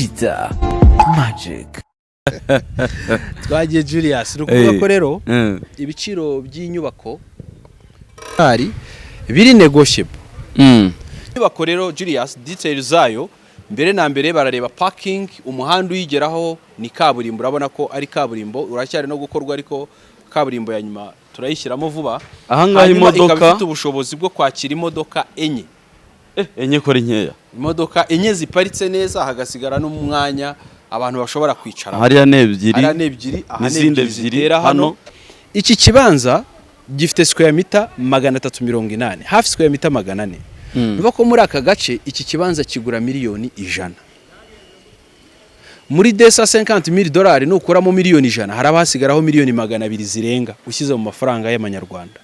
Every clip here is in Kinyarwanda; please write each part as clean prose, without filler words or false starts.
Cheetah Magic. Twagiye, Julius. Ni ukuvuga ko rero ibiciro by'inyubako hari biri negotiable. Inyubako rero, Julius, details zayo, mbere na mbere barareba parking, umuhanda uyigeraho ni kaburimbo. Urabona ko ari kaburimbo, uracyari no gukorwa, ariko kaburimbo ya nyuma turayishyiramo vuba. Ahangaha Hanyuma ikaba imodoka ifite ubushobozi bwo kwakira imodoka enye. Enye ko ari nkeya? Imodoka enye ziparitse neza, hagasigara n'umwanya abantu bashobora kwicara. Hariya ni ebyiri. Hariya ni ebyiri, aha ni n'izindi ebyiri ebyiri zitera hano. Hano. Iki kibanza gifite square meter 380, hafi square meter 400. Bivuga ko muri aka gace iki kibanza kigura miliyoni 100. Muri 250 mille dolari nukuramo miliyoni 100, haraba hasigaraho miliyoni 200 zirenga ushyize mu mafaranga y'amanyarwanda.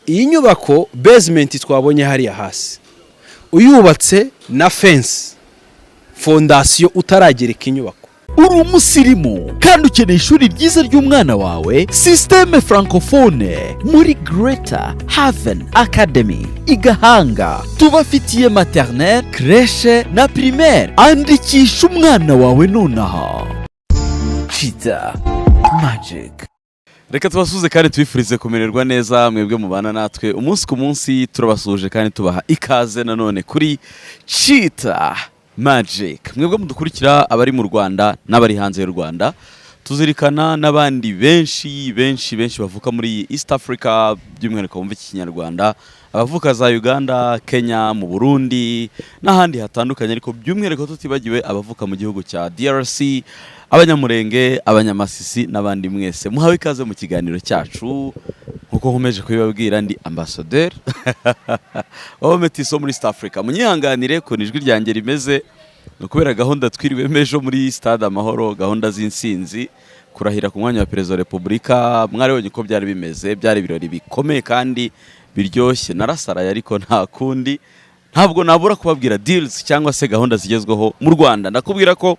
Iyi nyubako, basement twabonye hariya hasi, uyubatse na fence, fondation, utaragereka inyubako. Uri umusirimu kandi ukeneye ishuri ryiza ry'umwana wawe, Système Francophone, muri Greater Haven Academy i Gahanga tubafitiye maternelle, crèche na primaire. Andikisha umwana wawe nonaha. Cheetah Magic. Reka tubasuhuze kandi tubifurize kumererwa neza, mwebwe mubana natwe umunsi ku munsi. Turabasuhuje kandi tubaha ikaze nanone kuri Cheetah Magic. Mwebwe mudukurikira, abari mu Rwanda n'abari hanze y'u Rwanda, tuzirikana n'abandi benshi benshi benshi bavuka muri East Africa, by'umwihariko bumva iki Kinyarwanda, abavuka za Uganda, Kenya, mu Burundi n'ahandi hatandukanye, ariko by'umwihariko tutibagiwe abavuka mu gihugu cya DRC, Abanyamurenge, Abanyamasisi n'abandi mwese, muhawe ikaze mu kiganiro cyacu. Nkuko nkomeje kubibabwira, ndi ambasaderi w'Abametiso muri East Africa. Munyihanganire ukuntu ijwi ryanjye rimeze, ni ukubera gahunda twiriwemo ejo muri Stade Amahoro, gahunda z'insinzi, kurahira ku mwanya wa Perezida wa Repubulika. Mwaribonye uko byari bimeze, byari ibirori bikomeye kandi biryoshye. Narasaraye, ariko nta kundi, ntabwo nabura kubabwira deals cyangwa se gahunda zigezweho mu Rwanda. Ndakubwira ko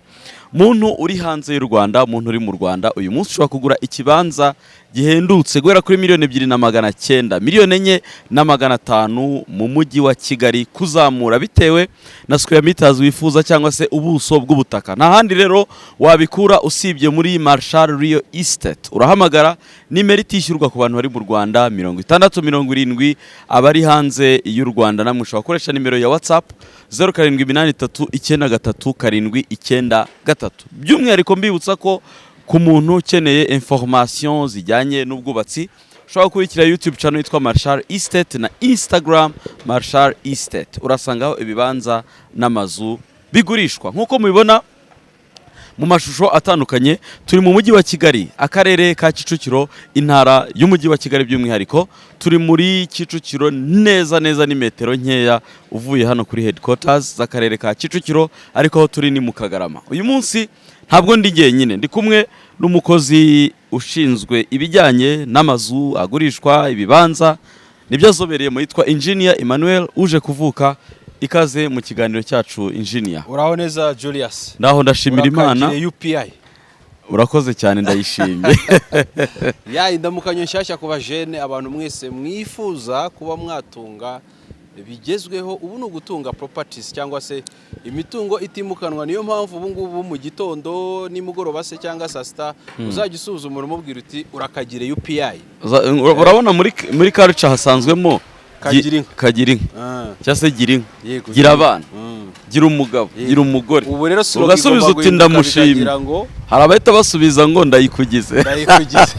muntu uri hanze y'u Rwanda, muntu uri mu Rwanda, uyu munsi ushobora kugura ikibanza gihendutse guhera kuri miliyoni 2 na 900, miliyoni 4 na 500 mu mujyi wa Kigali kuzamura, bitewe na square meters wifuza cyangwa se ubuso bw'ubutaka. Nta handi rero wabikura usibye muri Marshal Real Estate. Urahamagara nimero itishyurwa ku bantu bari mu Rwanda, 60 70. Abari hanze y'u Rwanda namwe ushobora gukoresha nimero ya WhatsApp, 0783937993. By'umwihariko mbibutsa ko ku muntu ukeneye information zijyanye n'ubwubatsi, ushobora gukurikira YouTube channel yitwa Marshal Estate na Instagram Marshal Estate, urasangaho ibibanza n'amazu bigurishwa. Nk'uko mubibona mu mashusho atandukanye, turi mu mujyi wa Kigali, akarere ka Kicukiro, intara y'umujyi wa Kigali. By'umwihariko turi muri Kicukiro neza neza, ni metero nkeya uvuye hano kuri headquarters z'akarere ka Kicukiro, ariko aho turi ni mu Kagarama. Uyu munsi ntabwo ndi jyenyine, ndi kumwe n'umukozi ushinzwe ibijyanye n'amazu agurishwa, ibibanza, nibyo azobereyemo, yitwa Engineer Emmanuel uje kuvuka. Ikaze mu kiganiro cyacu, Engineer. Uraho neza, Julius? Ndaho, ndashimira Imana. Urakagire UPI. Urakoze cyane, ndayishimye. Ya indamukanyo nshyashya ku bajene, abantu mwese mwifuza kuba mwatunga bigezweho ubu ni ugutunga properties cyangwa se imitungo itimukanwa. Niyo mpamvu ubu ngubu mu gitondo, nimugoroba se cyangwa saa sita, uzajya usuzuma umubwira uti "Urakagire UPI". Urabona muri culture hasanzwemo Kagira inka. Kagira inka cyangwa se gira inka, gira abana, gira umugabo, gira umugore. Ubu rero slogan Ugasubiza igomba uti guhinduka, "Ndamushimye." bikagira ngo Hari abahita basubiza ngo "Ndayikugize". "Ndayikugize".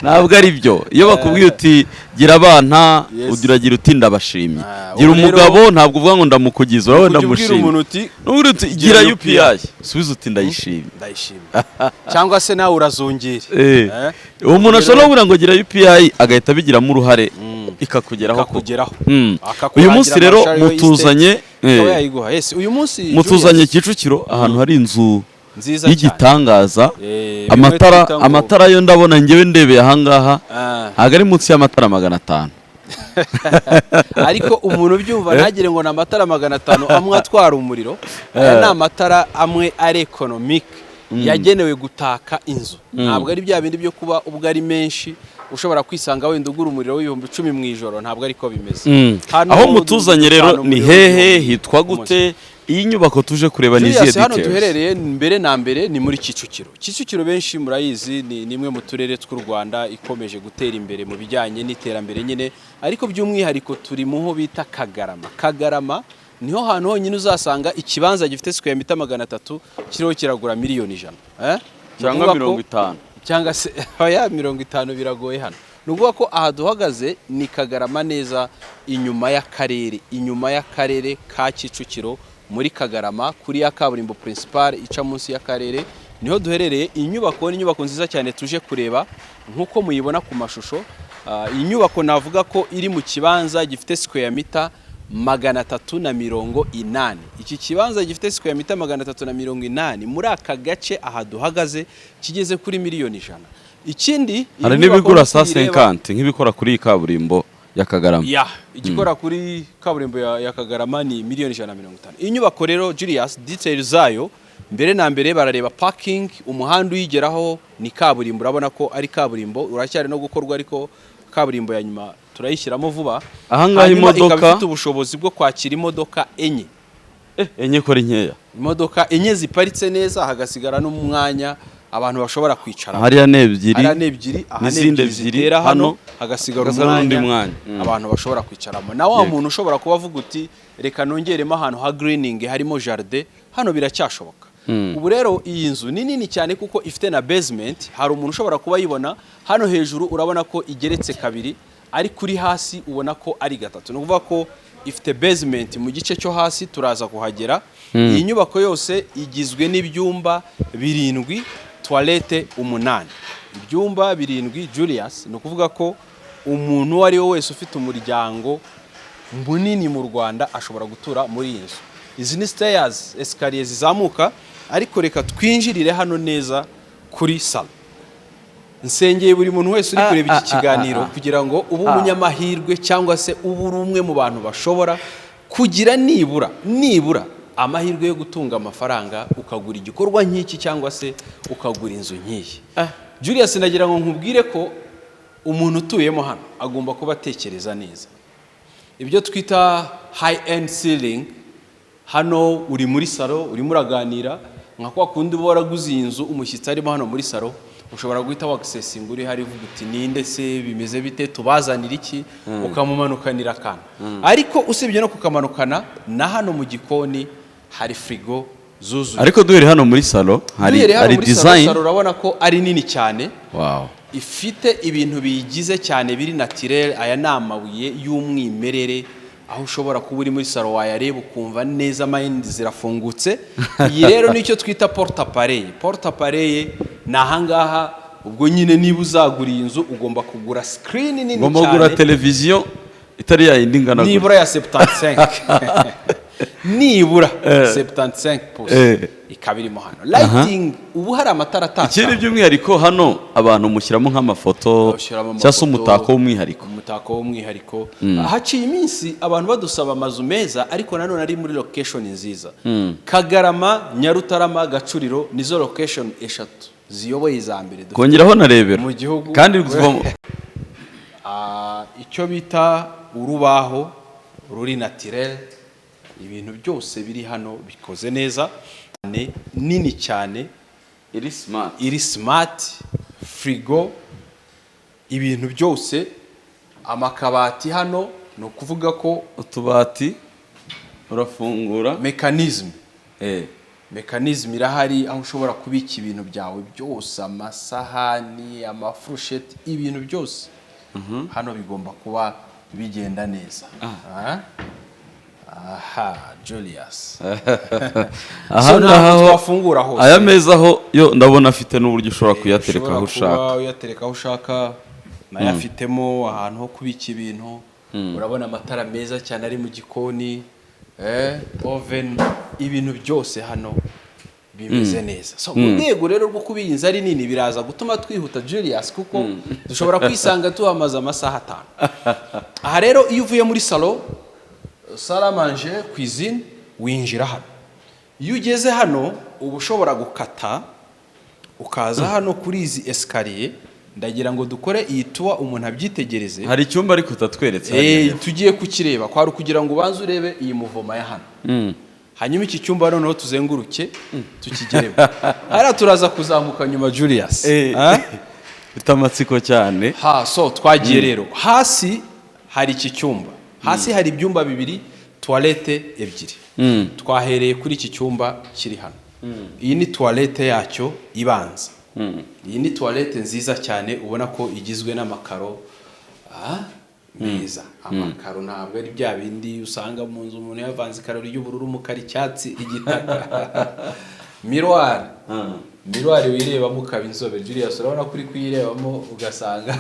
Ntabwo ari byo. Iyo bakubwiye uti "Gira abana", uragira uti "Ndabashimye". Gira Ubu rero umugabo, ntabwo uvuga ngo "Ndamukugize", urabona ujya ubwira "Ndamushimye". umuntu uti N'ubundi uti "Gira "Gira UPI." UPI", subiza uti "Ndayishimye". "Ndayishimye", cyangwa se nawe "Urazungire". Uwo muntu ashobora no kuvuga ngo "Gira UPI", agahita abigiramo uruhare, ikakugeraho koko. Ikakugeraho. Uyu munsi rero Akakurangira Marshal mutuzanye Estate, ikaba yayiguha. Yes, uyu munsi mutuzanye Julius, Kicukiro, ahantu hari inzu nziza cyane y'igitangaza. Bimwe Amatara twita ngo amatara yo ndabona ngewe ndebeye ahangaha, ntabwo ari munsi y'amatara 500. Ariko umuntu ubyumva ntagire ngo ni amatara 500 amwe atwara umuriro. Aya ni amatara amwe ari économique, yagenewe gutaka inzu. Ntabwo ari bya bindi byo kuba ubwo ari menshi. Ushobora kwisanga wenda ugura umuriro w'10,000 mu ijoro, ntabwo ariko bimeze. Hano Aho mutuzanye rero ducana ni umuriro hehe? w'1000 Hitwa ku munsi. gute? Iyi nyubako tuje kureba ni izihe Julius, hano details? duherereye mbere na mbere ni muri Kicukiro. Kicukiro benshi murayizi, ni imwe mu turere tw'u Rwanda ikomeje gutera imbere mu bijyanye n'iterambere nyine, ariko by'umwihariko turi mu ho bita Kagarama. Kagarama niho hantu honyine uzasanga ikibanza gifite square meter 300 kiriho kiragura miliyoni 100. Eh? Ni Cyangwa ukuvuga ko- 50. Cyangwa se oya, 50 biragoye hano. Ni ukuvuga ko aha duhagaze ni Kagarama neza, inyuma y'akarere, inyuma y'akarere ka Kicukiro, muri Kagarama, kuri ya kaburimbo principale ica munsi y'akarere, niho duherereye. Iyi nyubako ni inyubako nziza cyane tuje kureba nk'uko muyibona ku mashusho. Iyi nyubako navuga ko iri mu kibanza gifite square meter 380. Iki kibanza gifite square meter 380 muri aka gace aha duhagaze kigeze kuri miliyoni 100. Ikindi, iyi Hari nyubako n'ibigura nk'uko sa uyireba- 50, nk'ibikora kuri iyi kaburimbo ya Kagarama. Ya, igikora kuri kaburimbo ya Kagarama ni miliyoni 150. Iyi nyubako rero, Julius, details zayo mbere na mbere barareba parking, umuhanda uyigeraho ni kaburimbo, urabona ko ari kaburimbo, uracyari no gukorwa ariko kaburimbo ya nyuma turayishyiramo vuba. Aha ngaha Hanyuma ikaba imodoka- ifite ubushobozi bwo kwakira imodoka enye. Enye ko ari nkeya? Imodoka enye ziparitse neza, hagasigara n'umwanya abantu bashobora kwicara. Hariya ni ebyiri. Hariya ni ebyiri, aha ni N'izindi ebyiri ebyiri, zitera hano, hano, hagasigara hagasigara n'undi umwanya mwanya. Abantu bashobora kwicaramo. Na wa muntu ushobora kuba avuga uti: "Reka nongeremo ahantu ha greening, harimo jardin", hano biracyashoboka. Ubu rero iyi nzu ni nini cyane kuko ifite na basement. Hari umuntu ushobora kuba ayibona hano hejuru, urabona ko igeretse kabiri, ariko uri hasi ubona ko ari gatatu. Ni ukuvuga ko ifite basement mu gice cyo hasi, turaza kuhagera. Iyi nyubako yose igizwe n'ibyumba birindwi, toilette umunani. Ibyumba birindwi, Julius, ni ukuvuga ko umuntu uwo ari we wese ufite umuryango munini mu Rwanda ashobora gutura muri iyi nzu. Izi ni stairs, escalier zizamuka, ariko reka twinjirire hano neza kuri salon. Nsengeye buri muntu wese uri kureba iki kiganiro kugira ngo ube umunyamahirwe, cyangwa se ube uri umwe mu bantu bashobora kugira nibura nibura amahirwe yo gutunga amafaranga ukagura igikorwa nk'iki, cyangwa se ukagura inzu nk'iyi. Julius, nagira ngo nkubwire ko umuntu utuyemo hano agomba kuba atekereza neza. Ibyo twita high end ceiling. Hano uri muri salo, urimo uraganira, nka kwa kundi uba waraguze iyi nzu, umushyitsi arimo hano muri salo, ushobora guhita wagisesinga uri hari, uvuga uti: "Ninde se? Bimeze bite? Tubazanira iki?" Ukamumanukanira akantu. Ariko usibye no kukamanukana, na hano mu gikoni hari firigo zuzuye. Ariko duhere hano muri salo, hari Duhereye hano hari muri salo, design. Salo urabona ko ari nini cyane, ifite ibintu biyigize cyane biri naturel. Aya ni amabuye y'umwimerere, aho ushobora kuba uri muri salo wayareba ukumva neza, mind zirafungutse. Iyi rero nicyo twita porte-appareil. Porte-appareil ni ahangaha. Ubwo nyine niba uzagura iyi nzu ugomba kugura screen nini Ngomba kugura cyane. televiziyo itari yayindi ingana gutya. Nibura ya 75, nibura 75 pouces, ikaba irimo hano lighting. Ubu hari amatara ataka. Ikindi by'umwihariko, hano abantu mushyiramo nk'amafoto Ushyiramo cyangwa se amafoto, umutako w'umwihariko. Umutako w'umwihariko. Haciye iminsi abantu badusaba amazu meza, ariko nanone ari muri location nziza. Kagarama, Nyarutarama, Gacuriro nizo location eshatu ziyoboye iza mbere dufite Kongeraho na Rebero. mu gihugu. Kandi kuva Icyo bita urubaho ruri naturel, ibintu byose biri hano bikoze neza, nini cyane. Iri smart. Iri smart, firigo, ibintu byose, amakabati hano, ni ukuvuga ko Utubati urafungura. Mécanisme, mécanisme irahari, aho ushobora kubika ibintu byawe byose, amasahani, amafurusheti, ibintu byose hano bigomba kuba bigenda neza. Ah. Aha Julius, Aha So, ntabwo ngaha ho- twafungura hose. Aya meza ho yo ndabona afite n'uburyo ushobora kuyatereka aho Ushobora ushaka. kuba uyatereka aho ushaka, nayo afitemo ahantu ho kubika ibintu. Urabona amatara meza cyane ari mu gikoni, oven, ibintu byose hano bimeze neza. So mu rwego rero rwo kuba iyi nzu ari nini, biraza gutuma twihuta, Julius, kuko dushobora kwisanga tuhamaze amasaha 5. Aha rero, iyo uvuye muri salo, salle à manger, cuisine, winjira hano. Iyo ugeze hano uba ushobora gukata ukaza hano kuri izi escalier. Ndagira ngo dukore iyi tour, umuntu abyitegereze. Hari icyumba ariko utatweretse hariya. Tugiye kukireba, kwari ukugira ngo ubanze urebe iyi mouvement ya hano. Hanyuma iki cyumba noneho tuzenguruke tukigeremo. Hariya turaza kuzamuka nyuma, Julius. Ah? Mfite amatsiko cyane. Ha, so twagiye rero. Hasi hari iki cyumba, hasi hari ibyumba bibiri, toilette ebyiri. Twahereye kuri iki cyumba kiri hano. Iyi ni toilette yacyo ibanza. Iyi ni toilette nziza cyane, ubona ko igizwe n'amakaro meza. Amakaro ntabwo ari bya bindi usanga mu nzu umuntu yavanze ikaro ry'ubururu, umukara, icyatsi, igitaka. Miroir, miroir wirebamo ukaba inzobe. Julius, urabona ko uri kuyirebamo ugasanga.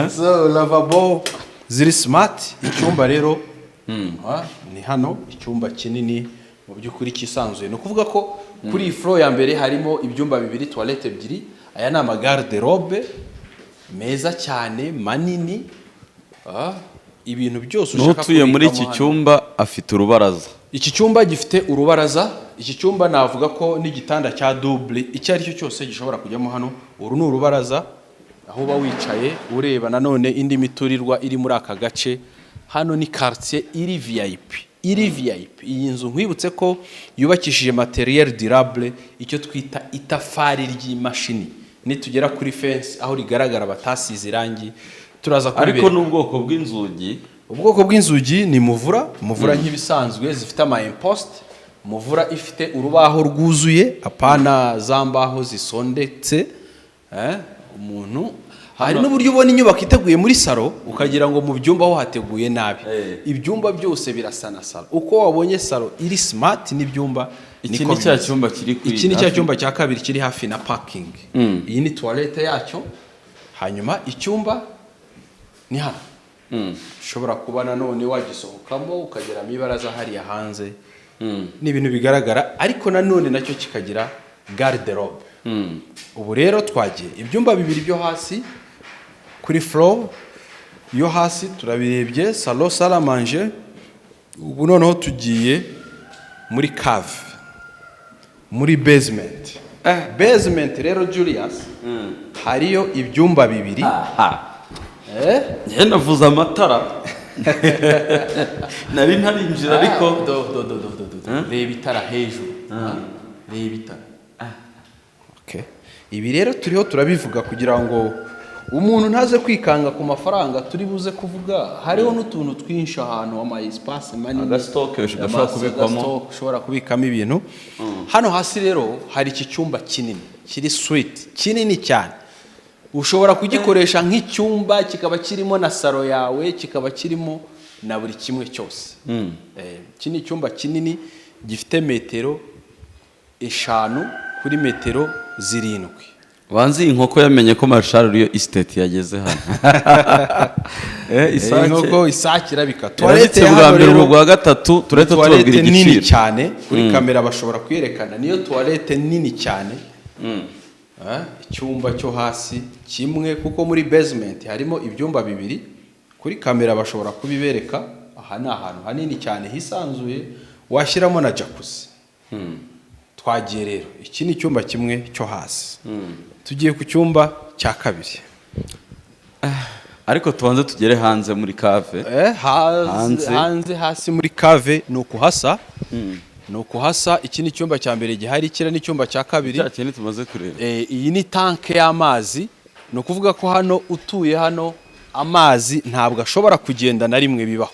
So lavabo ziri smart. Icyumba rero ni hano, icyumba kinini mu by'ukuri cyisanzuye. Ni ukuvuga ko kuri iyi floor ya mbere harimo ibyumba bibiri, toilette ebyiri. Aya ni amagarde-robe meza cyane, manini. Ibintu byose ushaka N'utuye muri kubikamo iki hano. cyumba afite urubaraza. Iki cyumba gifite urubaraza. Iki cyumba navuga ko n'igitanda cya double icyo ari cyo cyose gishobora kujyamo hano. Uru ni urubaraza aho uba wicaye ureba nanone indi miturirwa iri muri aka gace. Hano ni quartier iri VIP, iri VIP. Iyi nzu nkwibutse ko yubakishije matériel durable, icyo twita itafari ry'imashini. Nitugera kuri fence aho rigaragara batasize irangi, turaza Ariko kubibereka. n'ubwoko bw'inzugi. Ubwoko bw'inzugi ni muvura, muvura nk'ibisanzwe, zifite ama impost. Muvura ifite urubaho rwuzuye, apana za mbaho zisondetse. Umuntu hari n'uburyo ubona inyubako iteguye muri salo ukagira ngo mu byumba ho hateguye nabi. Ibyumba byose birasa na salo. Uko wabonye salo iri smart, n'ibyumba Iki niko ni cya bimeze. cyumba kiri kuri Iki ni cya cyumba cya kabiri kiri hafi na parking. Iyi ni toilette yacyo. Hanyuma icyumba ni hano, ushobora kuba nanone wagisohokamo ukageramo ibaraza hariya hanze. Ni ibintu bigaragara, ariko nanone nacyo kikagira garde-robe. Ubu rero twagiye ibyumba bibiri byo hasi kuri floor yo hasi, turabirebye, salon, salle à manger. Ubu noneho tugiye muri cave, muri basement. Basement rero, Julius, hariyo ibyumba bibiri. Njye navuze amatara, nari ntarinjira ariko. Do do do do do do, reba itara hejuru, reba itara. Okay. Ibi rero turiho turabivuga kugira ngo umuntu ntaze kwikanga ku mafaranga turi buze kuvuga. Hariho n'utuntu twinshi ahantu, ama espace manini. Agastock gashobora kubikwamo. Agastock ushobora kubikamo ibintu. Hano hasi rero hari iki cyumba kinini kiri suite, kinini cyane. Ushobora kugikoresha nk'icyumba, kikaba kirimo na salo yawe, kikaba kirimo na buri kimwe cyose. Iki ni icyumba kinini gifite metero 5 kuri metero 7. Banzi iyi nkoko yamenye ko Marshal Real Estate yageze hano. Isake. Inkoko, isake irabika. Irabitse ya bwa hano mbere rero mu bwa gatatu turahita tubabwira toilette nini igiciro. cyane. Kuri kamera bashobora kuyerekana, niyo toilette nini cyane. Icyumba cyo hasi kimwe, kuko muri basement harimo ibyumba bibiri. Kuri kamera bashobora kubibereka. Aha ni ahantu hanini cyane hisanzuye, washyiramo na jacuzzi. Twagiye rero, iki ni icyumba kimwe cyo hasi. Tugiye ku cyumba cya kabiri. Ariko tubanze tugere hanze muri cave. Hanze, Hanze. hanze hasi muri cave ni ukuhasa, ni ukuhasa. Iki ni icyumba cya mbere gihari, kiriya ni icyumba cya kabiri. Cya kintu tumaze kureba. Iyi ni tanke y'amazi. Ni ukuvuga ko hano utuye hano, amazi ntabwo ashobora kugenda na rimwe bibaho.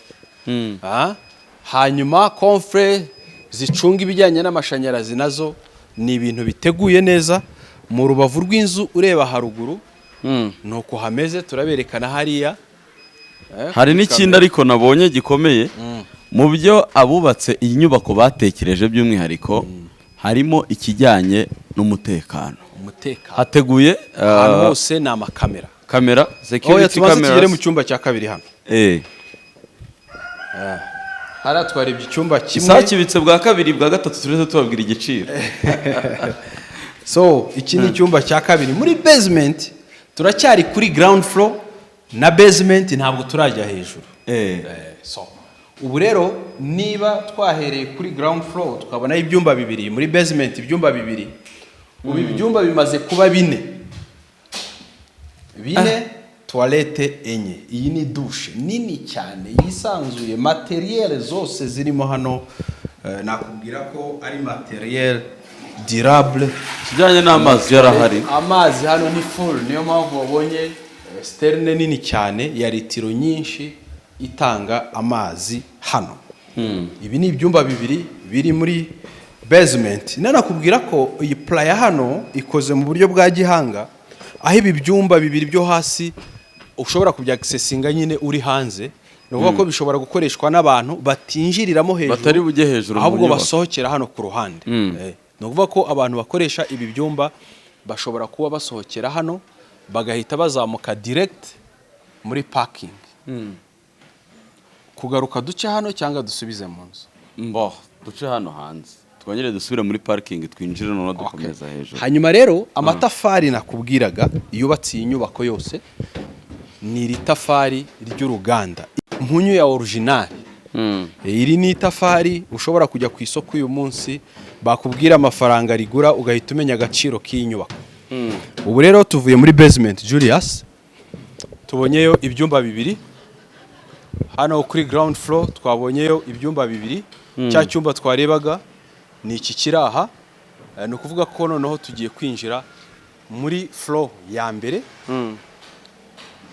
Hanyuma coffre zicunga ibijyanye n'amashanyarazi nazo ni ibintu biteguye neza. Mu rubavu rw'inzu ureba haruguru ni uko hameze, turaberekana hariya. Hari kuri n'ikindi kamera. ariko nabonye gikomeye mu byo abubatse iyi nyubako batekereje, by'umwihariko harimo ikijyanye n'umutekano. Umutekano. Hateguye Ahantu hose ni amakamera. Kamera, Oya, security tubanze tugere mu cameras. cyumba cya kabiri hano. Hariya twarebye icyumba kimwe. Isakibitse bwa kabiri, bwa gatatu turetse tubabwira igiciro. So iki ni icyumba cya kabiri muri basement. Turacyari kuri ground floor na basement, ntabwo turajya hejuru. So ubu rero niba twahereye kuri ground floor tukabonaho ibyumba bibiri, muri basement ibyumba bibiri. Ubu ibyumba bimaze kuba bine bine, toilette enye. Iyi ni douche nini cyane yisanzuye. Matériel zose zirimo hano, nakubwira ko ari matériel durable. Ikijyanye n'amazi yarahari? Amazi hano ni full, niyo mpamvu wabonye citerne nini cyane ya litiro nyinshi itanga amazi hano. Ibi ni ibyumba bibiri biri muri basement. Nanakubwira ko iyi plan ya hano ikoze mu buryo bwa gihanga, aho ibi byumba bibiri byo hasi ushobora kubyaccessinga nyine uri hanze. Ni ukuvuga ko bishobora gukoreshwa n'abantu batinjiriramo hejuru, Batari bujye hejuru mu ahubwo nyubako. basohokera hano ku ruhande. Ni ukuvuga ko abantu bakoresha ibi byumba bashobora kuba basohokera hano, bagahita bazamuka direct muri parking. Kugaruka duce hano cyangwa dusubize mu nzu? Mbo duce hano hanze, twongere dusubire muri parking, twinjire, noneho dukomeza hejuru. Hanyuma rero amatafari nakubwiraga yubatse iyi nyubako yose ni iri tafari ry'uruganda, mpunyu ya original. Iri ni itafari ushobora kujya ku isoko uyu munsi, bakubwira amafaranga rigura, ugahita umenya agaciro k'iyi nyubako. Ubu rero tuvuye muri basement, Julius, tubonyeyo ibyumba bibiri. Hano kuri ground floor twabonyeyo ibyumba bibiri. Cya cyumba twarebaga ni iki kiri aha. Ni ukuvuga ko noneho tugiye kwinjira muri floor ya mbere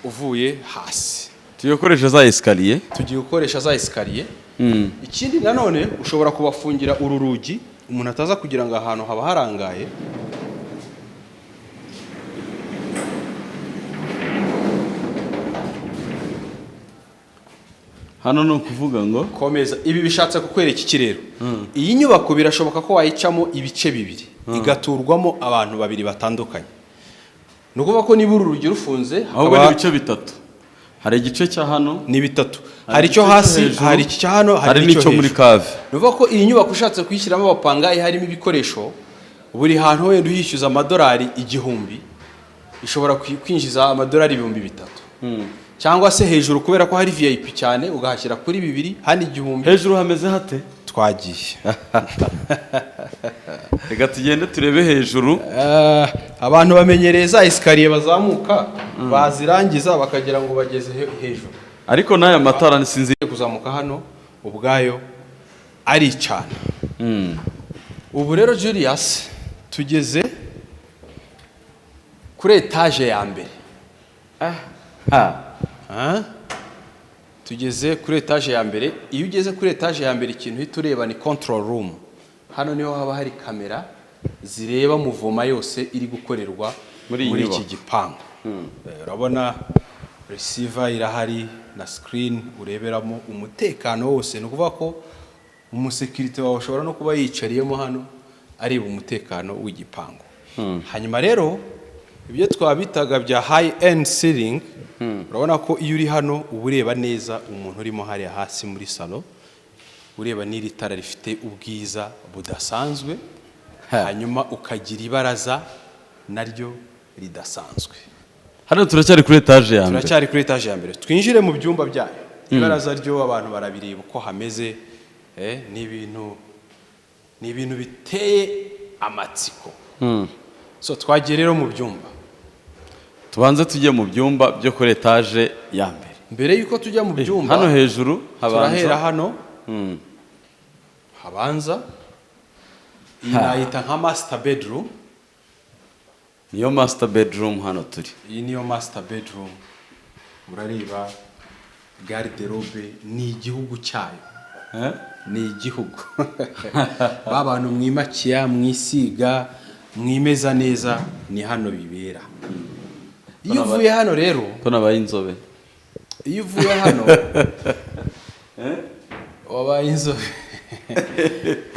uvuye hasi. Tugiye gukoresha za escalier. Tugiye gukoresha za escalier. Ikindi nanone, ushobora kubafungira uru rugi, umuntu ataza kugira ngo ahantu haba harangaye. Hano ni ukuvuga ngo Komeza. Ibi bishatse kukwereka iki rero? Iyi nyubako birashoboka ko wayicamo ibice bibiri, igaturwamo abantu babiri batandukanye. Ni ukuvuga ko niba uru rugi rufunze, Ahubwo ni ibice bitatu. Hari igice cya hano, Ni bitatu: hari icyo hasi, hejuru, hari iki cya hano, hari n'icyo muri hejuru. Cave. Ni ukuvuga ko iyi nyubako ushatse kuyishyiramo abapangayi, harimo ibikoresho, buri hantu wenda uyishyuza amadolari 1000, ishobora kwinjiza amadolari 3000. Cyangwa se hejuru, kubera ko hari VIP cyane, ugahashyira kuri bibiri, hano 1000. Hejuru hameze hate? Twagiye. Reka tugende turebe hejuru. Abantu bamenyereye za escalier bazamuka, bazirangiza bakagira ngo bageze hejuru. Ariko n'aya matara sinzi. Kuzamuka hano ubwayo aricana. Ubu rero Julius, tugeze kuri étage ya mbere. Ah? Tugeze kuri étage ya mbere. Iyo ugeze kuri étage ya mbere, ikintu uhita ureba ni control room. Hano niho haba hari kamera zireba mouvement yose iri gukorerwa Muri iyi muri iki nyubako. gipangu. Urabona receiver irahari na screen ureberamo umutekano wose. Ni ukuvuga ko umusekirite wawe ashobora no kuba yicariyemo hano areba umutekano w'igipangu. Hanyuma rero ibyo twabitaga bya high end ceiling, urabona ko iyo uri hano uba ureba neza umuntu urimo hariya hasi muri salon, ureba n'iri tara rifite ubwiza budasanzwe, hanyuma ukagira ibaraza naryo ridasanzwe. Hano turacyari kuri étage ya mbere. Turacyari kuri étage ya mbere. Twinjire mu byumba byayo. Ibaraza ryo abantu barabireba uko hameze. Ni ibintu biteye amatsiko. So twagiye rero mu byumba. Tubanze tujye mu byumba byo kuri étage ya mbere. Mbere y'uko tujya mu byumba, Hano hejuru habanza turahera hano habanza. Iyi nayita nka master bedroom. Niyo master bedroom hano turi. Iyi niyo master bedroom. Urareba garde-robe ni igihugu cyayo. Ni igihugu. Ba bantu mwimakiya, mwisiga, mwimeza neza, ni hano bibera. Iyo uvuye hano rero, Ko nabaye inzobe. Iyo uvuye hano wabaye inzobe.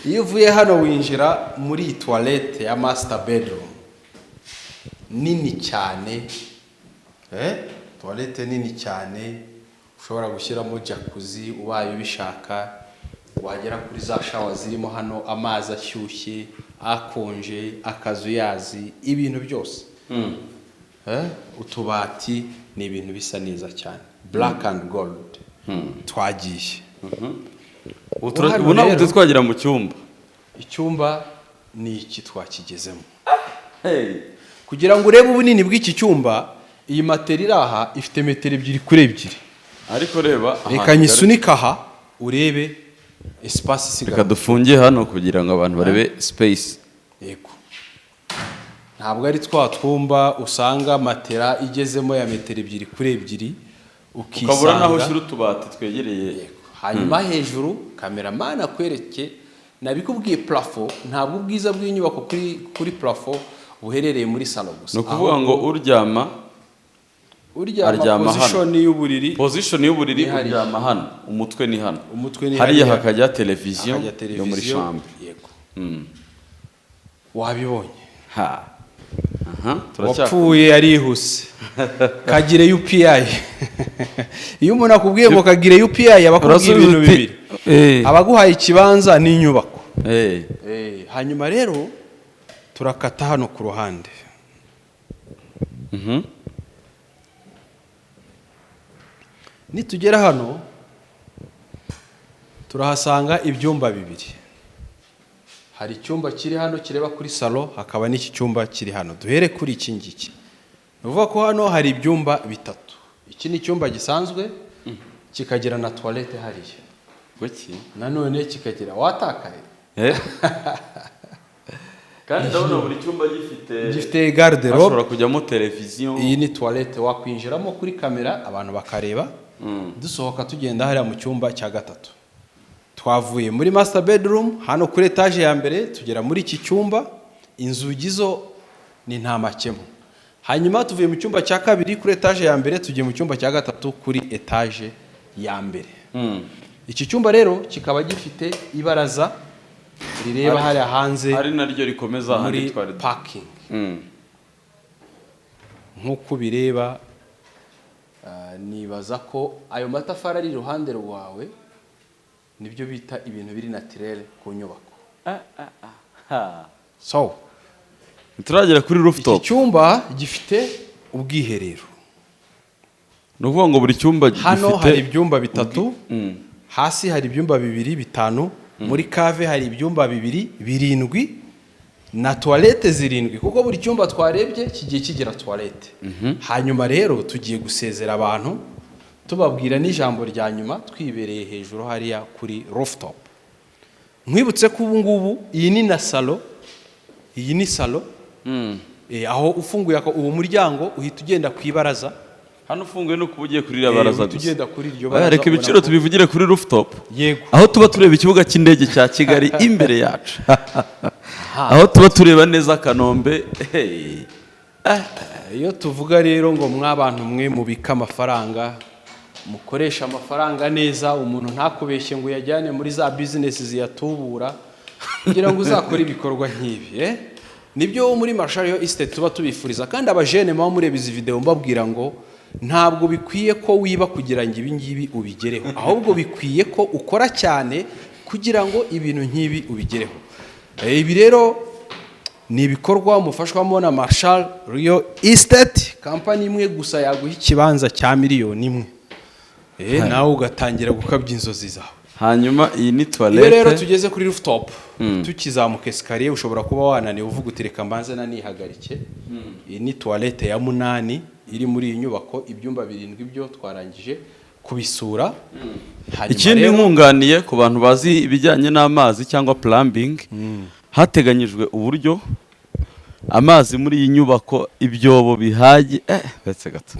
Iyo uvuye hano winjira muri iyi toilette ya master bedroom nini cyane. Toilette nini cyane ushobora gushyiramo jacuzzi ubaye ubishaka. Wagera kuri za shower zirimo hano, amazi ashyushye, akonje, akazuyazi, ibintu byose. Utubati ni ibintu bisa neza cyane, black and gold. Twagiye. Hano Ubu ntabwo rero, twagera mu cyumba. Icyumba ni iki, twakigezemo. Hey. Kugira ngo urebe ubunini bw'iki cyumba, iyi matera iri aha ifite metero 2 kuri 2. Ariko reba ahantu Reka nyisunika aha urebe espace isigaye. Reka dufunge hano kugira ngo abantu barebe space. Yego, ntabwo ari twa twumba usanga matera igezemo ya metero 2 kuri 2. Ukabura n'aho Ukisanga ushyira utubati twegereye. Hanyuma hejuru, cameraman akwereke, nabikubwiye, plafond. Ntabwo ubwiza bw'inyubako kuri plafond buherereye muri salon gusa. Ni ukuvuga ngo uryama Uryama, aryama hano. Position y'uburiri Position y'uburiri, ni hariya. uryama hano, umutwe ni hano. Umutwe ni hariya. Hariya. Hakajya televiziyo Hakajya yo muri televiziyo. chambre. Yego, wabibonye. Ha, aha turacya Wapfuye yarihuse. Kagire UPI. Iyo umuntu akubwiye ngo kagire UPI, aba akubwiye Urasubiza ibintu uti, bibiri: abaguhaye ikibanza n'inyubako. Hanyuma rero turakata hano ku ruhande. Nitugera hano turahasanga ibyumba bibiri. Hari icyumba kiri hano kireba kuri salon, hakaba n'iki cyumba kiri hano. Duhere kuri iki ngiki. Ni ukuvuga ko hano hari ibyumba bitatu. Iki ni icyumba gisanzwe, kikagira na toilette hariya. Kuki? Nanone kikagira, watakaye. Kandi ndabona buri cyumba gifite Gifite garde-robe. Hashobora kujyamo televiziyo. Iyi ni toilette, wakwinjiramo kuri kamera abantu bakareba. Dusohoka tugenda hariya mu cyumba cya gatatu. Twavuye muri master bedroom hano kuri étage ya mbere, tugera muri iki cyumba. Inzugi zo ni nta makemwa. Hanyuma tuvuye mu cyumba cya kabiri kuri étage ya mbere, tugiye mu cyumba cya gatatu kuri étage ya mbere. Iki cyumba rero kikaba gifite ibaraza rireba hariya hanze ari naryo rikomeza ahandi muri twari parking. Nk'uko ubireba, nibaza ko ayo matafari ari iruhande rwawe nibyo bita ibintu biri naturel ku nyubako. So Turagera kuri iki rooftop. cyumba gifite ubwiherero. Ni ukuvuga ngo buri cyumba Hano gifite hari ibyumba bitatu. Hasi hari ibyumba bibiri bitanu, muri cave hari ibyumba bibiri birindwi na toilette zirindwi, kuko buri cyumba twarebye kigiye kigira toilette. Hanyuma rero tugiye gusezera abantu, tubabwira n'ijambo rya nyuma twibereye hejuru hariya kuri rooftop. Nkwibutse ko ubu ngubu iyi ni na salon, iyi ni salon. Aho ufunguye uwo muryango uhita ugenda ku ibaraza. Hano ufunguye ni ukuba ugiye kuri iriya baraza Uhita gusa. ugenda kuri iryo Oya, baraza, reka ubona ibiciro tubivugire kuri rooftop. Yego. Aho tuba tureba ikibuga cy'indege cya Kigali imbere yacu, aho tuba tureba neza Kanombe. Hey. Iyo tuvuga rero ngo mwabantu mwe mubike amafaranga, mukoresha amafaranga neza, umuntu ntakubeshye ngo uyajyane muri za bizinesi ziyatubura kugira ngo uzakore ibikorwa nk'ibi, eh? Nibyo muri Marshal Real Estate tuba tubifuriza. Kandi abajene muba mureba izi video, mbabwira ngo ntabwo bikwiye ko wiba kugira ngo ibi ngibi ubigereho, ahubwo bikwiye ko ukora cyane kugira ngo ibintu nk'ibi ubigereho. Ibi rero ni ibikorwa mufashwamo na Marshal Real Estate, kampani imwe gusa yaguha ikibanza cya 1 miliyoni, nawe ugatangira gukabya inzozi zawe. Hanyuma iyi ni Iyo rero toilette. tugeze kuri rooftop, tukizamuka escalier, ushobora kuba wananiwe uvuga uti reka mbanze nanihagarike. Iyi ni toilette ya munani iri muri iyi nyubako. Ibyumba birindwi byo twarangije kubisura. Hanyuma Ikindi, nkunganiye ku bantu bazi ibijyanye n'amazi cyangwa plumbing, hateganyijwe uburyo amazi muri iyi nyubako, ibyobo bihagi, uretse gato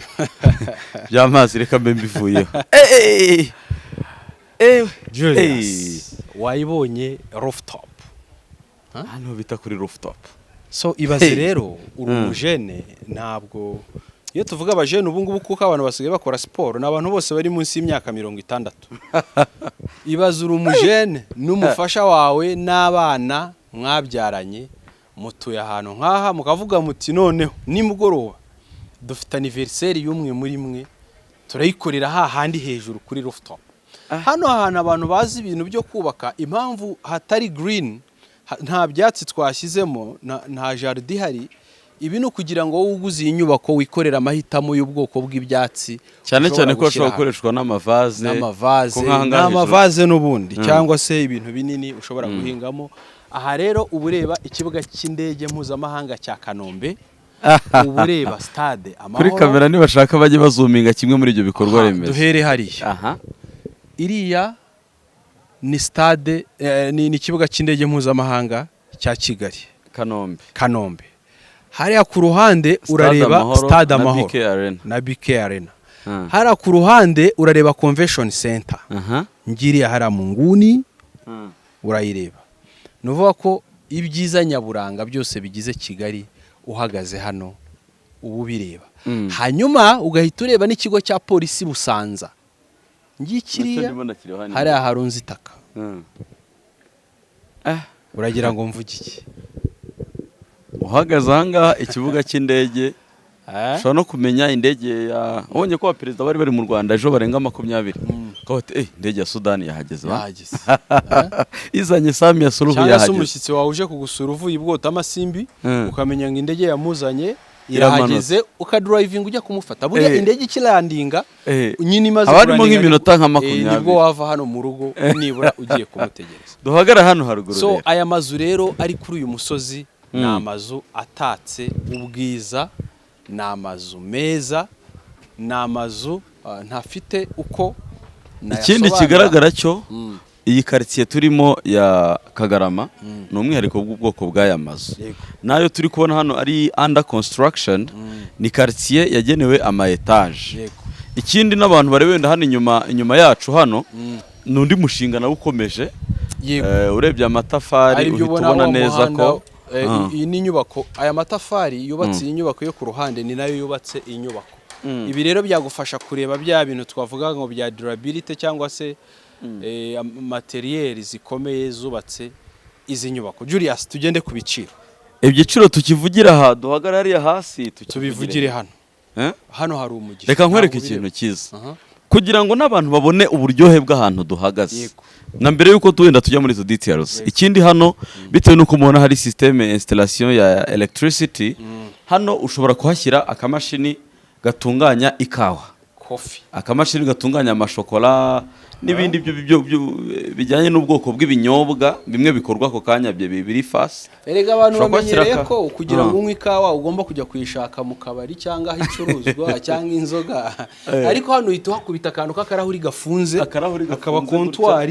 by'amazi, reka mbe mbivuyeho. Julius, wayibonye rooftop? Hano bita kuri rooftop. So ibaze Hey. rero uri umujene. Ntabwo iyo tuvuga abajene ubu ngubu, kuko abantu basigaye bakora siporo, ni abantu bose bari munsi y'imyaka 60. Ibaze uri umujene n'umufasha wawe n'abana mwabyaranye, mutuye ahantu nk'aha, mukavuga muti noneho nimugoroba dufite anniversaire y'umwe muri mwe, turayikorera hahandi hejuru kuri rooftop. Hano hantu, abantu bazi ibintu byo kubaka, impamvu hatari green, nta byatsi twashyizemo, nta jardin ihari, ibi ni ukugira ngo wowe uguze iyi nyubako wikorere amahitamo y'ubwoko bw'ibyatsi Cyane ushobora cyane ko gushyira hashobora hano. gukoreshwa n'amavaze. N'amavaze. Ko nk'aha ngaha hejuru- N'amavaze n'ubundi, cyangwa se ibintu binini ushobora guhingamo. Aha rero uba ureba ikibuga cy'indege mpuzamahanga cya Kanombe, uba ureba Stade Kuri Amahoro. kamera nibashaka bajye bazuminga kimwe muri ibyo bikorwa Aha, remezo. Duhere hariya. Iriya ni stade, ni ikibuga cy'indege mpuzamahanga cya Kigali. Kanombe. Kanombe. Hariya ku ruhande Stade urareba Amahoro Stade na Amahoro BK Arena. Na BK Arena. Hariya ku ruhande urareba Convention Center. Ngiriya hariya mu nguni urayireba. Ni ukuvuga ko ibyiza nyaburanga byose bigize Kigali, uhagaze hano uba ubireba. Hanyuma ugahita ureba n'ikigo cya polisi Busanza, ngikiriya. Nacyo ndimo ndakireba hano. Hariya harunze itaka. Uragira ngo mvuge iki? Uhagaze ahangaha, ikibuga cy'indege, ushobora no kumenya indege ya, ubonye ko abaperezida bari bari mu Rwanda ejo barenga 20, ukavuga uti: "Eh, indege ya Sudani yahageze ba." Yahageze. Izanye Samia Suluhu Cyangwa se yahageze. umushyitsi wawe uje kugusura uvuye i Bwotamasimbi, ukamenya ngo indege yamuzanye Iramanutse. irahageze, ukadrivinga ujya kumufata. Buriya indege ikilandinga nyine, imaze Haba harimo kulandinga, nk'iminota nka 20. Nibwo wava hano mu rugo nibura ugiye kumutegereza. Duhagara hano haruguru So rero. aya mazu rero ari kuri uyu musozi ni amazu atatse ubwiza, ni amazu meza, ni amazu ntafite uko Ikindi nayasobanura. kigaragara cyo, iyi karitsiye turimo ya Kagarama ni umwihariko w'ubwoko bw'aya mazu nayo turi kubona hano ari under construction. Ni karitsiye yagenewe ama etaje. Ikindi, n'abantu bari wenda hano inyuma, inyuma yacu hano, ni undi mushinga nawe ukomeje. Urebye amatafari Ari byo uhita ubona ubona wa neza muhanda, ko iyi ni inyubako. Aya matafari yubatse iyi nyubako yo ku ruhande ni nayo yubatse iyi nyubako. Ibi rero byagufasha kureba bya bintu twavuga ngo bya durability, cyangwa se material zikomeye zubatse izi nyubako. Julius, tugende ku biciro. Ibiciro tukivugira aha, duhagarare hariya hasi. Tubivugire hano. Eh? Hano hari umugisha. Reka nkwereke Ntabwo ikintu ubireba. cyiza Aha. kugira ngo n'abantu babone uburyohe bw'ahantu duhagaze na mbere y'uko wenda tujya muri izo details. Ikindi hano, bitewe n'uko mubona hari système installation ya electricity hano, ushobora kuhashyira akamashini gatunganya ikawa, Coffee. akamashini gatunganya amashokora n'ibindi bijyanye n'ubwoko bw'ibinyobwa bimwe bikorwa ako kanya, byo biri fast. Erega abantu Ushobora kuhashyira bamenyereye ko kugira ngo unywe ikawa ugomba kujya kuyishaka mu kabari cyangwa aho icuruzwa, cyangwa inzoga, ariko hano uhita uhakubita akantu k'akarahuri gafunze. Akarahuri Akaba gafunze. Comptoir.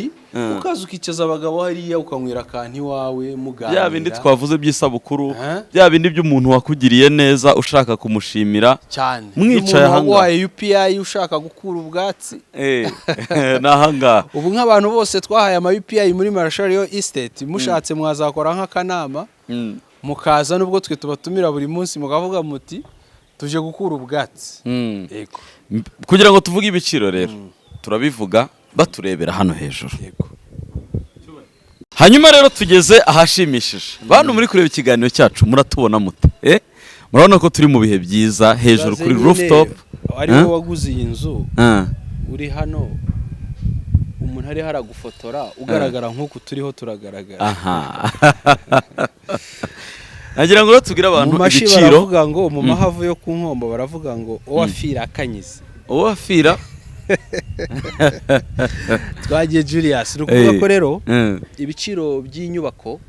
Ukaza ukicaza abagabo hariya, ukanywera akantu iwawe muganira. Bya bindi twavuze by'isabukuru, bya bindi by'umuntu wakugiriye neza ushaka kumushimira, Cyane. mwicaye N'umuntu ahangaha. waguhaye UPI ushaka gukura ubwatsi. Ni ahangaha. Ubu nk'abantu bose twahaye ama UPI muri Marshall Real Estate, mushatse mwazakora nk'akanama, mukaza, nubwo twe tubatumira buri munsi, mukavuga muti: "Tuje gukura ubwatsi." Yego. Kugira ngo tuvuge ibiciro rero, turabivuga baturebera hano hejuru. Hanyuma rero tugeze ahashimishije. Bantu muri kureba ikiganiro cyacu, muratubona mute? Murabona ko turi mu bihe byiza hejuru Ibaze kuri nyine, rooftop. Ari Eh? wowe waguze iyi nzu, uri hano, umuntu ariho aragufotora, ugaragara nk'uku turiho turagaragara. Aha nagira ngo rero tubwire abantu Mu mashi ibiciro. baravuga ngo, mu mahavu yo ku Nkombo baravuga ngo uwafira akanyize. Uwafira. Twagiye, Julius. Ni ukuvuga ko rero ibiciro by'inyubako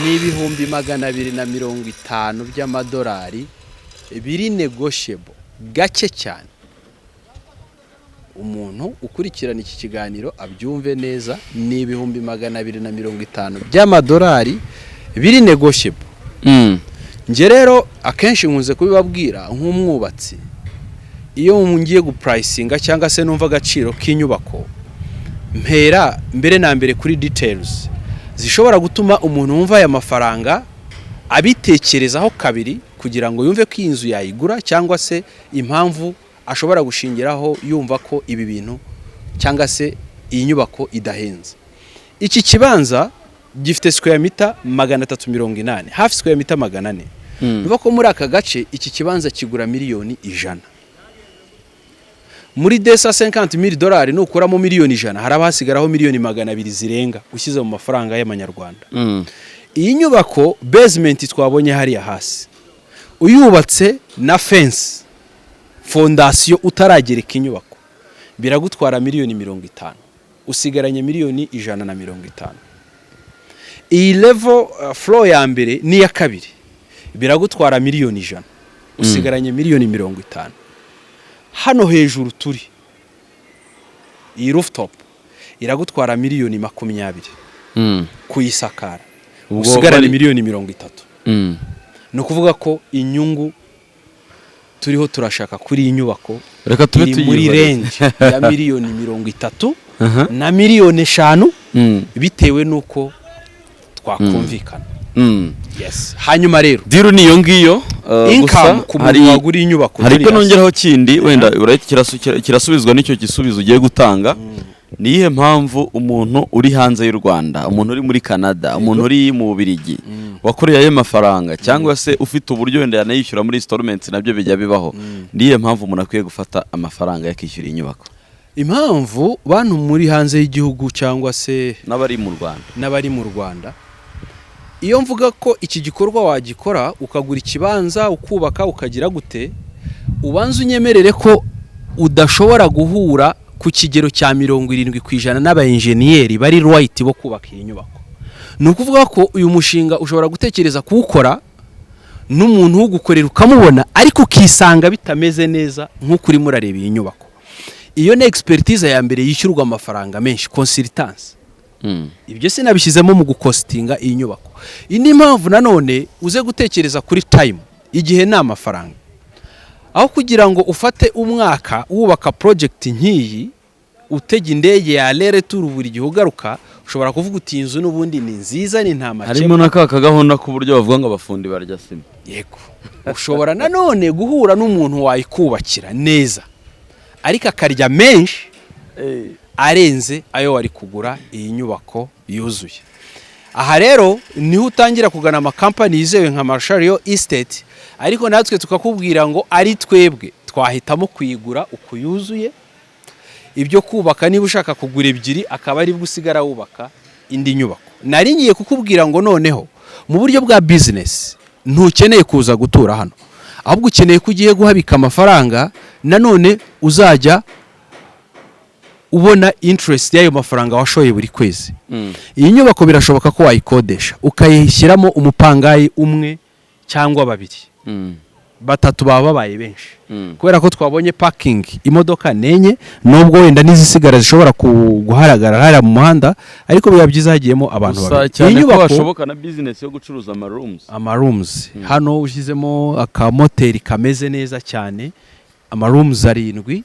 ni 250,000 by'amadolari, biri negotiable gake cyane. Umuntu ukurikirana iki kiganiro abyumve neza, ni 250,000 by'amadolari biri negotiable. Njye rero akenshi nkunze kubibabwira nk'umwubatsi, iyo ngiye gupricinga cyangwa se numva agaciro k'inyubako, mpera mbere na mbere kuri details zishobora gutuma umuntu wumva aya mafaranga abitekerezaho kabiri kugira ngo yumve ko iyi nzu yayigura, cyangwa se impamvu ashobora gushingiraho yumva ko ibi bintu cyangwa se iyi nyubako idahenze. Iki kibanza gifite square meter 380, hafi square meter 400. Bivuga ko muri aka gace iki kibanza kigura miliyoni 100. Muri 250 mille dolari nukuramo miliyoni 100, haraba hasigaraho miliyoni 200 zirenga ushyize mu mafaranga y'amanyarwanda. Iyi nyubako, basement twabonye hariya hasi, uyubatse na fence, fondation, utaragereka inyubako, biragutwara miliyoni 50, usigaranye miliyoni 150. Iyi level, floor ya mbere n'iya kabiri biragutwara 100,000,000, usigaranye 50,000,000. Hano hejuru turi, iyi rooftop iragutwara 20,000,000 kuyisakara, Ubwo usigarane 30,000,000. Ni ukuvuga ko inyungu turiho turashaka kuri iyi nyubako Reka tube iri muri tuyihoreye. range ya 30,000,000 na 5,000,000, bitewe n'uko twakumvikana. Yes, hanyuma rero Deal ni iyo ngiyo, income gusa ku muntu wagura iyi nyubako, hari icyo Julius. nongeraho kindi, wenda urahita kirasubizwa n'icyo gisubizo ugiye gutanga. Ni iyihe mpamvu umuntu uri hanze y'u Rwanda, umuntu uri muri Canada, umuntu uri mu Bubiligi wakoreye ayo mafaranga, cyangwa se ufite uburyo wenda yanayishyura muri installments, nabyo bijya bibaho, ni iyihe mpamvu umuntu akwiye gufata amafaranga yakishyura iyi nyubako? Impamvu bantu muri hanze y'igihugu cyangwa se n'abari mu Rwanda, n'abari mu Rwanda, iyo mvuga ko iki gikorwa wagikora ukagura ikibanza, ukubaka, ukagira gute, ubanza unyemerere ko udashobora guhura ku kigero cya 70% n'abayenjeniyeri bari right bo kubaka iyi nyubako. Ni ukuvuga ko uyu mushinga ushobora gutekereza kuwukora n'umuntu uwugukorera ukamubona, ariko ukisanga bitameze neza nk'uko urimo urareba iyi nyubako. Iyo ni expertise ya mbere yishyurwa amafaranga menshi, consultance. Ibyo sinabishyizemo mu gucostinga iyi nyubako. Indi mpamvu nanone, uze gutekereza kuri time, igihe ni amafaranga. Aho kugira ngo ufate umwaka wubaka project nk'iyi, utega indege ya aller-retour buri gihe ugaruka, ushobora kuvuga uti iyi nzu n'ubundi ni nziza, ni nta Harimo makemwa. na ka kagahunda k'uburyo bavuga ngo abafundi barya sima. Yego, ushobora nanone guhura n'umuntu wayikubakira neza, ariko akarya menshi arenze ayo wari kugura iyi nyubako yuzuye. Aha rero niho utangira kugana amakampani yizewe nka Marshall Real Estate, ariko natwe tukakubwira ngo ari twebwe twahitamo kuyigura uko yuzuye. Ibyo kubaka, niba ushaka kugura ebyiri, akaba aribwo usigara wubaka indi nyubako. Nari ngiye kukubwira ngo noneho mu buryo bwa business ntukeneye kuza gutura hano, ahubwo ukeneye ko ugiye guhabika amafaranga, nanone uzajya ubona interest y'ayo mafaranga washoye buri kwezi. Iyi nyubako birashoboka ko wayikodesha, ukayishyiramo umupangayi umwe cyangwa babiri, batatu baba babaye benshi, kubera ko twabonye parking imodoka nenye, nubwo wenda n'izisigara zishobora guharagara hariya mu muhanda, ariko biba byiza hagiyemo abantu Gusa babiri. cyane Iyi ko nyubako hashoboka na business yo gucuruza amarooms. Amarooms hano, ushyizemo akamoteri kameze neza cyane, amarooms arindwi,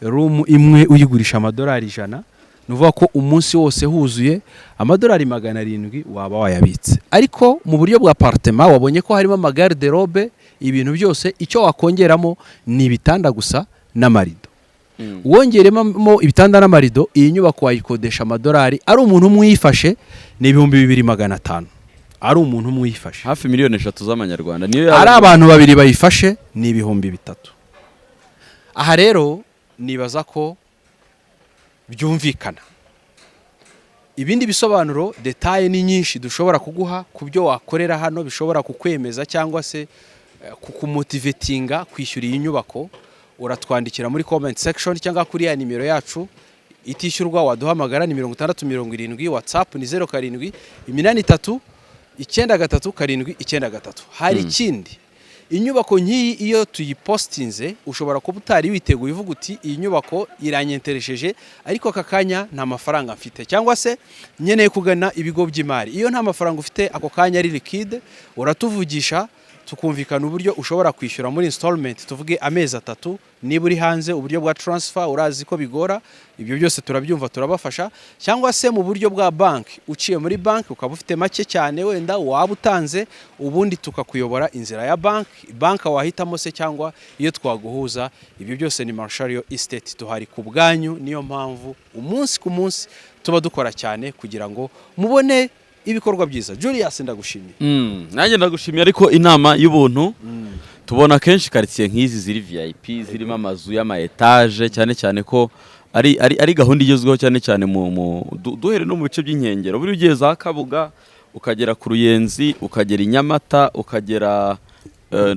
room imwe uyigurisha $100, ni ukuvuga ko umunsi wose huzuye $700 waba wayabitse. Ariko mu buryo bwa apartment wabonye ko harimo amagarde-robe, ibintu byose. Icyo wakongeramo ni ibitanda gusa n'amarido. Wongeremo ibitanda n'amarido, iyi nyubako wayikodesha amadolari, ari umuntu umwe uyifashe, ni 2500, ari umuntu umwe uyifashe. Hafi 3 miliyoni z'amanyarwanda niyo yaba. Ari abantu babiri bayifashe ni 3000. Aha rero nibaza ko byumvikana. Ibindi bisobanuro, détails ni nyinshi dushobora kuguha ku byo wakorera hano bishobora kukwemeza cyangwa se kukumotivatinga kwishyura iyi nyubako. Uratwandikira muri comment section cyangwa kuri ya nimero yacu itishyurwa waduhamagara, ni 6070. WhatsApp ni 0783937993. Hari ikindi, inyubako nk'iyi iyo tuyipostinze, ushobora kuba utari witeguye, uvuga uti iyi nyubako iranyenteresheje, ariko aka kanya nta mafaranga mfite, cyangwa se nkeneye kugana ibigo by'imari. Iyo nta mafaranga ufite ako kanya ari liquide, uratuvugisha tukumvikana uburyo ushobora kwishyura muri installment, tuvuge amezi 3. Niba uri hanze, uburyo bwa transfer urazi ko bigora, ibyo byose turabyumva, turabafasha. Cyangwa se mu buryo bwa banki, uciye muri banki ukaba ufite make cyane wenda waba utanze, ubundi tukakuyobora inzira ya banki, banki wahitamo se cyangwa iyo twaguhuza. Ibyo byose ni Marshall Real Estate, tuhari ku bwanyu. Niyo mpamvu umunsi ku munsi tuba dukora cyane kugira ngo mubone ibikorwa byiza. Julius, ndagushimiye. Nanjye ndagushimiye, ariko inama y'ubuntu, tubona kenshi karitsiye nk'izi ziri VIP, zirimo amazu y'ama étage, cyane cyane ko ari gahunda igezweho, cyane cyane mu duhere no mu bice by'inkengero. Buri ugiye za Kabuga, ukagera ku Ruyenzi, ukagera i Nyamata, ukagera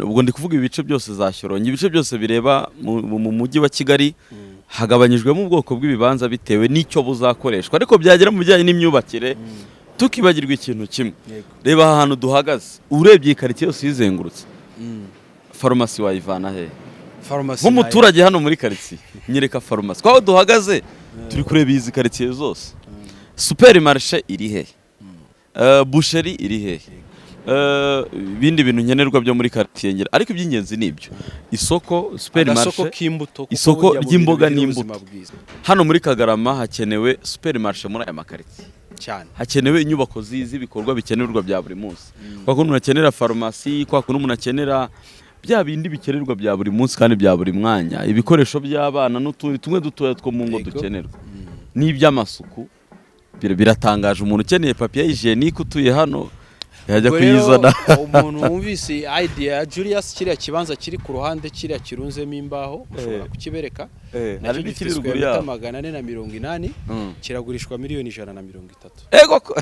ubwo ndi kuvuga ibice byose za Shyorongi, ibice byose bireba mu mujyi wa Kigali, hagabanyijwemo ubwoko bw'ibibanza bitewe n'icyo buzakoreshwa, ariko byagera mu bijyanye n'imyubakire Tukibagirwa ikintu kimwe. Yego. Reba aha hantu duhagaze, urebye iyi karitsiye yose uyizengurutse, farumasi wayivana hehe? Farumasi? Nk'umuturage hano muri karitsiye, nyereka farumasi. Kwaho duhagaze turi kureba izi karitsiye zose, supermarché iri hehe? Boucherie iri hehe? Ibindi bintu nkenerwa byo muri karitsiye ngera, ariko iby'ingenzi ni ibyo: isoko, agasoko supermarché, k'imbuto, kuko isoko burya mu bintu ry'imboga bigira n'imbuto. ubuzima bwiza. Hano muri Kagarama hakenewe supermarché muri aya makaritsiye. Cyane. Hakenewe inyubako z'ibikorwa bikenerwa bya buri munsi, kwa kuntu umuntu akenera farumasi, kwa kuntu umuntu akenera bya bindi bikenerwa bya buri munsi kandi bya buri mwanya, ibikoresho by'abana n'utundi tumwe dutoya two mu ngo dukenerwa n'iby'amasuku. Biratangaje, umuntu ukeneye papier hygiénique utuye hano yajya Ubwo rero, kuyizana. Umuntu wumvise idea ya Julius, kiriya kibanza kiri ku ruhande, kiriya kirunzemo imbaho, ushobora kukibereka. Hari Nacyo n'ikiri gifite ruguru square meter yaho. 480, kiragurishwa miliyoni 130. Ego ko.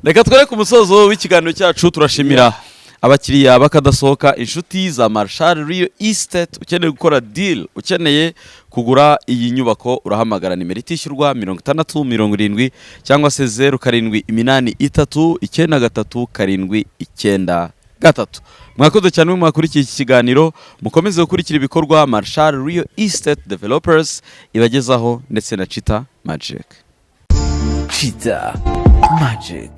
Reka twereke umusozo w'ikiganiro cyacu. Turashimira abakiriya bakadasohoka, inshuti za Marshal Real Estate. Ukeneye gukora deal, ukeneye kugura iyi nyubako, urahamagara nimero itishyurwa 6070 cyangwa se 0783937993. Mwakoze cyane mwe mwakurikiye iki kiganiro. Mukomeze gukurikira ibikorwa Marshal Real Estate Developers ibagezaho ndetse na Chita Magic. Chita Magic.